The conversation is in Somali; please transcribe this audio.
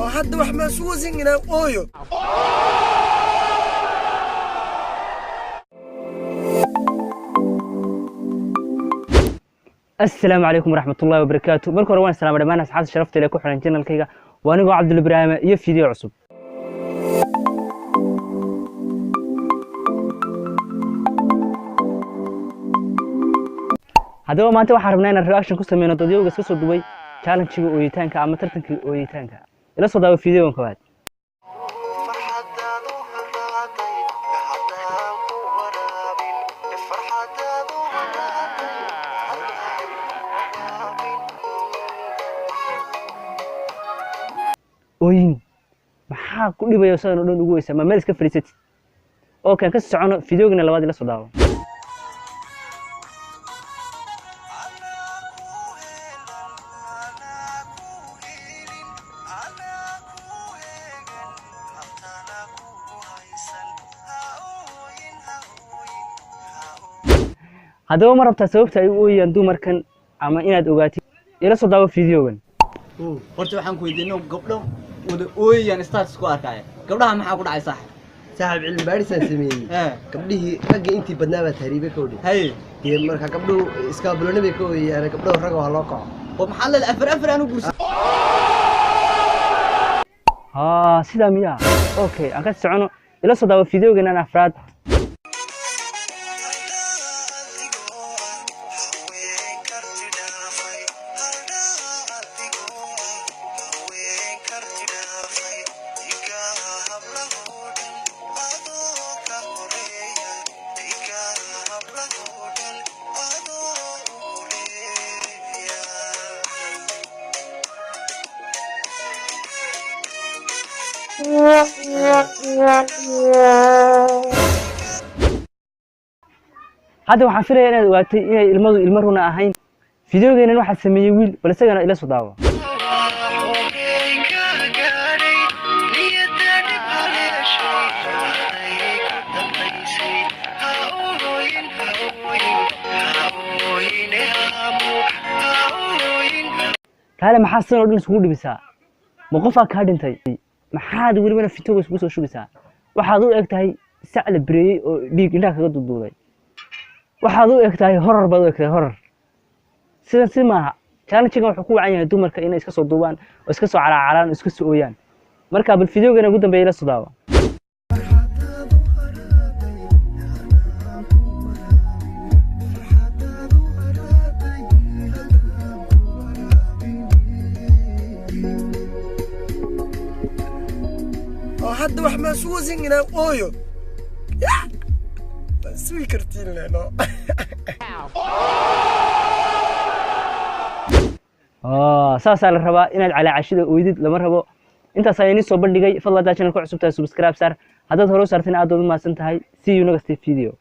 Oo hadda wax maa suusin inaan ooyo. Asalaamu calaykum waraxmatullahi wabarakaatu. Marka hore waan salaama dhammaan asxaabta sharafta leh ku xiran channelkayga. Waa anigoo Cabdul Ibraahim iyo video cusub. Haddaba maanta waxaan rabnaa inaan reaction ku sameyno dadyowga iska soo duway challenge-ga ooyitaanka ama tartanka ooyitaanka. Ila soo daawo videogan koowaad. Ooyin maxaa ku dhibaya sidan oo dhan ugu weysa? Ma meel iska fadhiisatid oo kan ka socono videogana labaad. Ila soo daawo. Haddaba ma rabtaa sababta ay u ooyayaan dumarkan ama inaad ogaatid? Ila soo daawo videogan. Horta waxaan ku weydiinay, gabdho wada ooyayaan status ku arkaya, gabdhaha maxaa ku dhacay, sax? Saaxiib, cilmi baadhisaan sameeyey. Gabdhihii ragga intii badnaa baa tahriibe ka odhi. Dee marka gabdhuhu iskaabulooni bay ka ooyayaan. Gabdhahu ragga waa loo kaco. Oo maxaa leedahay? Afar afar aan u guursan. Haa, sidaa miyaa? Okay, aan ka socono. Ila soo daawo videogan afraad. Hadda waxaan filaya inaad ogaatay inay ilmadu ilmo runa ahayn. Videogeenan waxaa sameeyey wiil, bal isagana ila soo daawo. Kaale, maxaa sidan oo dhan isugu dhibisaa? Ma qofaa kaa dhintay? Maxaad welibana fitooga isugu soo shubaysaa? Waxaad u eg tahay sac la bireeyey oo dhiig indhaha kaga duuduuday. Waxaad u eg tahay horar baad u eg tahay, horar. Sidan si maaha. Challengegan wuxuu ku wacan yahay dumarka inay iska soo duubaan oo iska soo calaacalaan oo iska soo ooyaan. Marka bal videogana ugu dambeeya ila soo daawo. Oo hadda wax maa suusin inaan ooyo. Waa sugi kartiin leno. Saasaa la rabaa. Inaad calaacashida oydid lama rabo. Intaas ayaa inii soo bandhigay. Fadlan haddaad channel ku cusub tahay, subscribe saar. Haddaad hore u saartayna, aad baad u mahadsan tahay. See you next video.